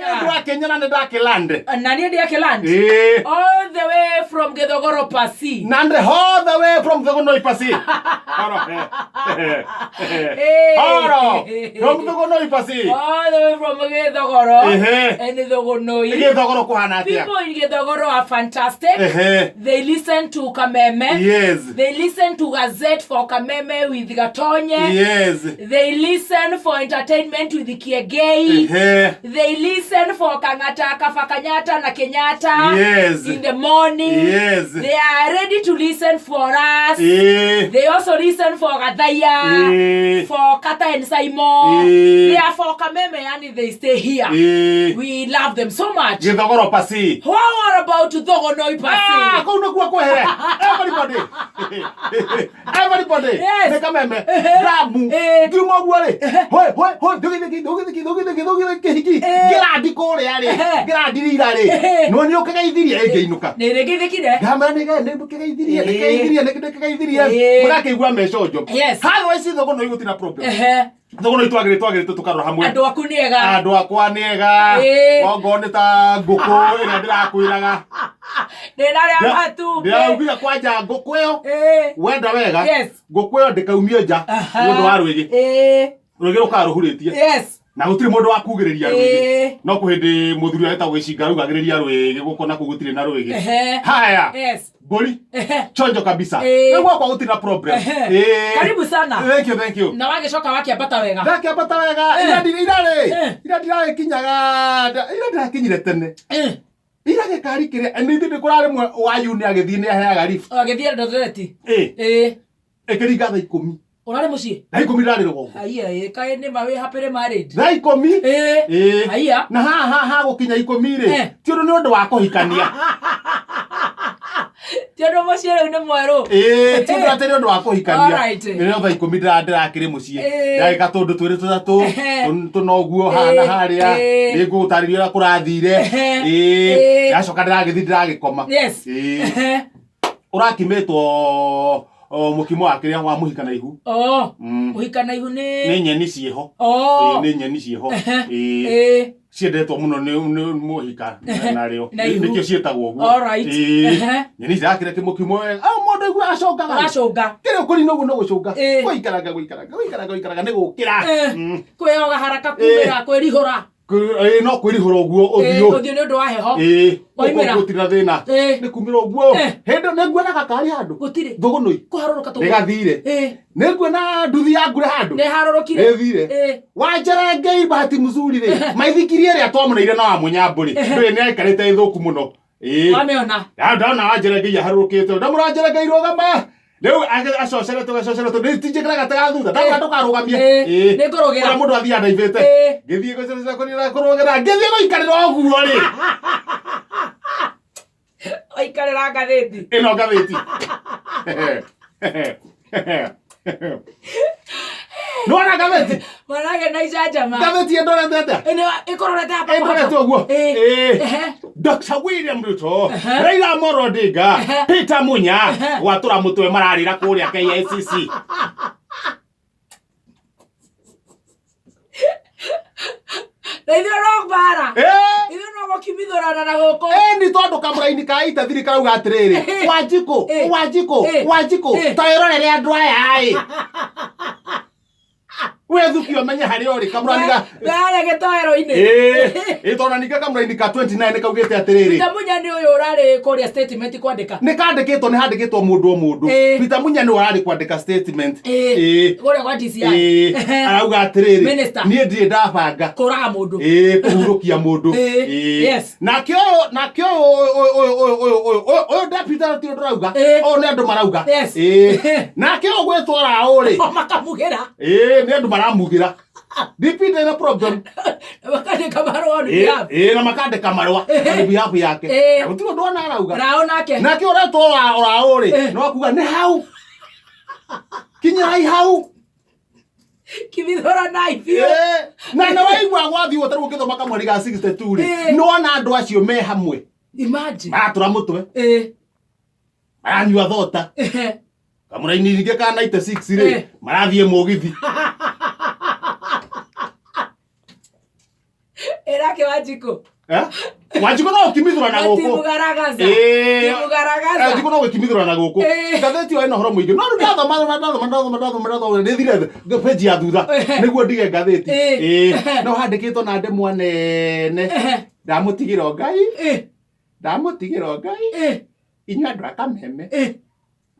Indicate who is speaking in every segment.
Speaker 1: Nĩ ndwakinyana nĩ ndakĩlande.
Speaker 2: Na niĩ ndiakĩland.
Speaker 1: Ĩĩ.
Speaker 2: All the way from Githogoro Pasi.
Speaker 1: Nande all the way from Thugunoi Pasi. Horo.
Speaker 2: Hey.
Speaker 1: Horo. From Thugunoi Pasi.
Speaker 2: All the way from Githogoro.
Speaker 1: Ehe.
Speaker 2: And Thugunoi.
Speaker 1: Githogoro kuhana atia?
Speaker 2: People in Githogoro are fantastic.
Speaker 1: Ehe.
Speaker 2: They listen to Kameme.
Speaker 1: Yes.
Speaker 2: They listen to Gazette for Kameme with Gatonye.
Speaker 1: Yes.
Speaker 2: They listen for entertainment with Kiegei.
Speaker 1: Ehe.
Speaker 2: They listen for Kangata, Kafakanyata na Kenyatta.
Speaker 1: Yes.
Speaker 2: In the morning.
Speaker 1: Yes.
Speaker 2: They are ready to listen for us.
Speaker 1: Eh.
Speaker 2: They also listen for Gathaya.
Speaker 1: Eh.
Speaker 2: For Kata and Simon.
Speaker 1: Eh.
Speaker 2: They are for Kameme and they stay here.
Speaker 1: Eh.
Speaker 2: We love them so much.
Speaker 1: Githogoro Pasi.
Speaker 2: How about Thogonoi
Speaker 1: Ah,
Speaker 2: Pasi?
Speaker 1: kũu nĩkuo kwehere. Everybody. Everybody.
Speaker 2: Yes.
Speaker 1: Nĩ kameme.
Speaker 2: Ehe.
Speaker 1: Ndamu.
Speaker 2: Eh.
Speaker 1: Ngiuma ũguo rĩ. Hoi hoi hoi ndũgithiki ndũgithiki ndũgithiki ndũgithiki kĩhiki.
Speaker 2: Eh.
Speaker 1: Ngĩrandi kũrĩa rĩ.
Speaker 2: Ehe.
Speaker 1: Ngĩrandirira rĩ.
Speaker 2: Ehe.
Speaker 1: No nĩ ũkĩgeithirie ĩngĩinũka.
Speaker 2: Nĩ rĩngĩthĩkire?
Speaker 1: Ngamera nĩ nĩkĩgeithirie
Speaker 2: Eh.
Speaker 1: nĩkĩgeithirie nĩkĩgeithirie.
Speaker 2: Eh.
Speaker 1: Mũgakĩigua meconjo.
Speaker 2: Yes.
Speaker 1: Haha ici thũgũ no igũtirĩ na problem.
Speaker 2: Ehe.
Speaker 1: Thũgũ no itwagĩrĩ twagĩrĩte tũkarora hamwe.
Speaker 2: Andũ aku nĩ ega.
Speaker 1: Andũ akwa nĩ ega.
Speaker 2: Eh.
Speaker 1: Ongorwo nĩ ta ngũkũ ĩrĩa ndĩrakwĩraga.
Speaker 2: Ndĩ na rĩa matumbĩ.
Speaker 1: Ndĩraugire kwanja ngũkũ ĩyo
Speaker 2: Eh.
Speaker 1: wenda wega
Speaker 2: Yes.
Speaker 1: ngũkũ ĩyo ndĩkaumio nja
Speaker 2: Aha.
Speaker 1: nĩ ũndũ wa rwĩgĩ.
Speaker 2: Eh.
Speaker 1: Rwĩgĩ rũkaga rũhurĩtie
Speaker 2: Yes.
Speaker 1: na gũtirĩ mũndũ wa kugĩrĩria rwĩgĩ.
Speaker 2: Eh.
Speaker 1: No kwĩ hĩndĩ mũthuri ũrĩa wĩtagwo gĩcinga arugagĩrĩria rwĩgĩ gũkũ na kũu gũtirĩ na rwĩgĩ.
Speaker 2: Ehe.
Speaker 1: Haya.
Speaker 2: Yes.
Speaker 1: Mbũri
Speaker 2: Ehe.
Speaker 1: chonjo kabisa.
Speaker 2: Eh.
Speaker 1: Rĩu gwakwa gũtirĩ na problem.
Speaker 2: Ehe.
Speaker 1: Eh.
Speaker 2: Karibu sana.
Speaker 1: Thank you, thank you.
Speaker 2: Na wagĩcoka wakĩambata wega.
Speaker 1: Ndakĩambata wega
Speaker 2: Eh.
Speaker 1: ira ndira ira rĩ
Speaker 2: Eh.
Speaker 1: ira ndiragĩkinyaga ira ndĩrakinyire tene
Speaker 2: Eh.
Speaker 1: ira gĩkari kĩrĩa nĩ ithuĩ kũrarĩ mwe wa uni agĩthiĩ nĩ aheaga lift
Speaker 2: Agĩthiĩ Eldoret.
Speaker 1: ĩ
Speaker 2: Eh.
Speaker 1: ĩkĩringa thaa ikũmi.
Speaker 2: Ũrarĩ mũciĩ?
Speaker 1: Thaa ikũmi ndarĩ rũgongo.
Speaker 2: Haiya ĩ kaĩ nĩ ma wĩ happily married.
Speaker 1: Thaa ikũmi.
Speaker 2: Eh.
Speaker 1: Ĩ.
Speaker 2: Haiya.
Speaker 1: Na haha ha gũkinya ikũmi rĩ
Speaker 2: Eh.
Speaker 1: ti ũndũ nĩ ũndũ wa kũhikania.
Speaker 2: Ti ũndũ mũciĩ rĩu nĩ mwerũ.
Speaker 1: Ĩ ti ũndũ atĩ nĩ ũndũ wa kũhikania.
Speaker 2: Alright.
Speaker 1: Nĩ thaa ikũmi ndĩrakĩrĩ mũciĩ.
Speaker 2: Eh.
Speaker 1: Ndagĩka tũndũ twĩrĩ tũtatũ
Speaker 2: Ehe.
Speaker 1: tũna ũguo haha na
Speaker 2: Eh.
Speaker 1: harĩa.
Speaker 2: Eh.
Speaker 1: Nĩ ngũgũtarĩria ũrĩa kũrathire.
Speaker 2: Ehe.
Speaker 1: Ĩ.
Speaker 2: Eh.
Speaker 1: Ndacoka ndĩragĩthiĩ ndĩragĩkoma.
Speaker 2: Yes.
Speaker 1: Ĩ.
Speaker 2: Ehe.
Speaker 1: Ũrakimĩtwo o, mũkimo wa kĩrĩa wa mũhika na ihu.
Speaker 2: Oh.
Speaker 1: Mm.
Speaker 2: Mũhika na ihu
Speaker 1: Nĩ
Speaker 2: nĩ
Speaker 1: nyeni ciĩho.
Speaker 2: Oh.
Speaker 1: Ĩ, nĩ nyeni ciĩho.
Speaker 2: Ehe.
Speaker 1: Ĩ.
Speaker 2: Eh.
Speaker 1: Ciendetwo mũno nĩ nĩ mũhika narĩo.
Speaker 2: Na ihu.
Speaker 1: Nĩkĩo ciĩtagwo ũguo.
Speaker 2: Alright.
Speaker 1: Ĩ.
Speaker 2: Ehe.
Speaker 1: Nyeni cirakĩrĩa kĩmũkimo wega. Ah, mũndũ aigua acokaga.
Speaker 2: Ũracũnga.
Speaker 1: Kĩrĩa ũkũrina ũguo no gũcũnga.
Speaker 2: Ĩ.
Speaker 1: Gũikaranga gũikaranga gũikaranga gũikaranga nĩ gũkĩra.
Speaker 2: Eh.
Speaker 1: Mm.
Speaker 2: Kwĩyoga haraka kumĩra kwĩrihũra.
Speaker 1: Ĩ, no kwĩrihũra ũguo
Speaker 2: Eh,
Speaker 1: ũthiũ.
Speaker 2: Ũthiũ nĩ ũndũ wa heho.
Speaker 1: Ĩ.
Speaker 2: Waimĩra.
Speaker 1: Gũkũ gũtirĩ na thĩna.
Speaker 2: Ĩ.
Speaker 1: Nĩ kumĩra ũguo.
Speaker 2: Eh.
Speaker 1: Hĩndĩ nĩ nguona gakari handũ.
Speaker 2: Gũtirĩ.
Speaker 1: Thũgũnũi.
Speaker 2: Kũharũrũka tũgũ.
Speaker 1: Nĩ gathire.
Speaker 2: Ĩ.
Speaker 1: Nĩ nguona nduthi ya ngure handũ.
Speaker 2: Nĩ harũrũkire.
Speaker 1: Nĩ thire.
Speaker 2: Ĩ.
Speaker 1: Wanjerengei bahati mzuri rĩ. Maithikiri ĩrĩa twamuneire na wa mũnyambũ rĩ. Ndũĩ nĩ aikarĩte ĩthũku mũno. Ĩ.
Speaker 2: Wamĩona.
Speaker 1: Ndona wanjerengei aharũrũkĩte. Ndamũra wanjerengei rũgama. Rĩu acoceretwo gacoceretwo nĩ tinjĩkĩra gate ga thutha. Ndamũra ndũkarũgamie.
Speaker 2: Ĩ.
Speaker 1: Ĩ.
Speaker 2: Nĩ ngũrũgĩra.
Speaker 1: Ũrĩa mũndũ athiaga ndaibĩte.
Speaker 2: Ĩ.
Speaker 1: Ngĩthiĩ gũcerera kũrĩra kũrũgĩra. Ngĩthiĩ gũikarĩra ũguo rĩ.
Speaker 2: Waikarĩra ngathĩti.
Speaker 1: Ĩno ngathĩti. Nĩwona ngathĩti?
Speaker 2: Mwanake na icanjama.
Speaker 1: Ngathĩti ĩndorete atĩa?
Speaker 2: Ĩno ĩkũrorete hapa.
Speaker 1: Ĩndorete ũguo.
Speaker 2: Ĩ.
Speaker 1: Ĩ.
Speaker 2: Ehe.
Speaker 1: Dr. William Ruto,
Speaker 2: Ehe.
Speaker 1: Raila Amolo Odinga,
Speaker 2: Ehe.
Speaker 1: Peter Munya,
Speaker 2: Ehe.
Speaker 1: gwatũra mũtwe mararĩra kũrĩa KICC.
Speaker 2: Na ithuĩ no mbara.
Speaker 1: Eh,
Speaker 2: Ithuĩ no gũkimithũrana na gũkũ.
Speaker 1: eh, nĩ tondũ kamũraini ka itathiri karauga atĩrĩrĩ,
Speaker 2: Ehe.
Speaker 1: Wanjikũ,
Speaker 2: Eh.
Speaker 1: Wanjikũ,
Speaker 2: Eh.
Speaker 1: Wanjikũ,
Speaker 2: Eh.
Speaker 1: ta wĩrorere andũ aya ĩ. We thuki ũmenye harĩa ũrĩ kamũraini ka
Speaker 2: Yarĩa gĩtoero-inĩ.
Speaker 1: Ĩ, ĩ tondũ ningĩ kamũraini ka 29 nĩ kaugĩte atĩrĩrĩ,
Speaker 2: Peter Munya nĩ ũyũ ũrarĩ kũrĩa statement kwandĩka.
Speaker 1: nĩ kandĩkĩtwo nĩ handĩkĩtwo mũndũ o mũndũ.
Speaker 2: Ĩ.
Speaker 1: Peter Munya nĩwe ũrarĩ kwandĩka statement.
Speaker 2: Ĩ.
Speaker 1: Ĩ.
Speaker 2: Kũrĩa kwa DCI.
Speaker 1: Ĩ,
Speaker 2: Ehe.
Speaker 1: arauga atĩrĩrĩ
Speaker 2: Minister.
Speaker 1: niĩ ndirĩ ndabanga
Speaker 2: Kũraga mũndũ.
Speaker 1: Ĩ, kũhurũkia mũndũ
Speaker 2: Ĩ,
Speaker 1: Ĩ.
Speaker 2: yes.
Speaker 1: Nake ũyũ nake ũyũ ũyũ ũyũ ũyũ ũyũ ũyũ ũyũ ũyũ deputy ti ũndũ ũrauga
Speaker 2: Ĩ.
Speaker 1: ũyũ nĩ andũ marauga
Speaker 2: Yes.
Speaker 1: Ĩ. Nake ũyũ gwĩtwo raũ rĩ
Speaker 2: O makamugĩra.
Speaker 1: Ĩ, nĩ andũ maramugĩra DP ndĩna problem
Speaker 2: Makandĩka marũa on
Speaker 1: Ĩ,
Speaker 2: behalf.
Speaker 1: ĩ, na makandĩka marũa on behalf yake
Speaker 2: Ĩ.
Speaker 1: Na gũtirĩ ũndũ ona arauga
Speaker 2: Rao nake.
Speaker 1: Nake ũretwo raũ rĩ
Speaker 2: Ĩ.
Speaker 1: no akuga nĩ hau kinyirai hau.
Speaker 2: Kimithũranai biũ.
Speaker 1: Ĩ, na nĩ waigua gwathiĩ ũguo tarĩu ũngĩthoma kamweri ga 62 rĩ
Speaker 2: Ĩ.
Speaker 1: nĩwona andũ acio me hamwe
Speaker 2: Imagine.
Speaker 1: maratũra mũtwe
Speaker 2: Ĩ.
Speaker 1: maranyua thota
Speaker 2: Ehe.
Speaker 1: kamũraini ningĩ ka 96 rĩ
Speaker 2: Eh.
Speaker 1: marathiĩ mũgithi.
Speaker 2: Ĩra Nake Wanjikũ.
Speaker 1: Eh? Wanjikũ no ũkimithũra na gũkũ.
Speaker 2: Timugaragaza.
Speaker 1: Ĩĩ.
Speaker 2: Timugaragaza.
Speaker 1: Wanjikũ no gũkimithũra na gũkũ.
Speaker 2: Ĩĩ.
Speaker 1: Ngathĩti ĩyo ĩna ũhoro mũingĩ. No rĩu ndathoma ndathoma ndathoma ndathoma ndathoma nĩ thire page ya thutha nĩguo ndige ngathĩti.
Speaker 2: Ĩĩ.
Speaker 1: Ĩĩ. No handĩkĩtwo na ndemwa nene. Ndamũtigĩra Ngai. Ndamũtigĩra Ngai. Inyuĩ andũ a Kameme.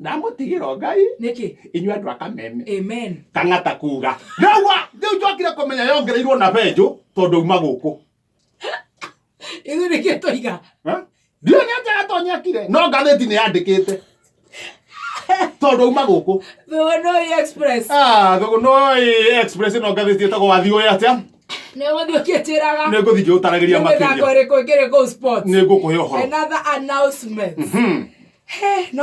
Speaker 1: Ndamũtigĩra Ngai.
Speaker 2: Nĩkĩ?
Speaker 1: Inyuĩ andũ a Kameme.
Speaker 2: Amen.
Speaker 1: Kang'ata kuga. Rĩu rĩu njokire kũmenya yongereirwo na benjũ tondũ uma gũkũ.
Speaker 2: Ithuĩ nĩkĩ tũiga?
Speaker 1: Ndiũĩ nĩ atĩa gatonyekire no ngathĩti nĩ yandĩkĩte tondũ uma gũkũ.
Speaker 2: Thugunui Express.
Speaker 1: Ah, Thugunui Express ĩno ngathĩti ĩtagwo wathiĩ ũĩ atĩa?
Speaker 2: Nĩ ũgũthiĩ ũkĩnjĩraga.
Speaker 1: Nĩ ngũthiĩ ngĩgũtaragĩria
Speaker 2: Nĩ mĩthako
Speaker 1: makĩria.
Speaker 2: ĩrĩkũ ĩngĩrĩ kũu sports.
Speaker 1: Nĩ ngũkũhe ũhoro.
Speaker 2: Another announcement. He, no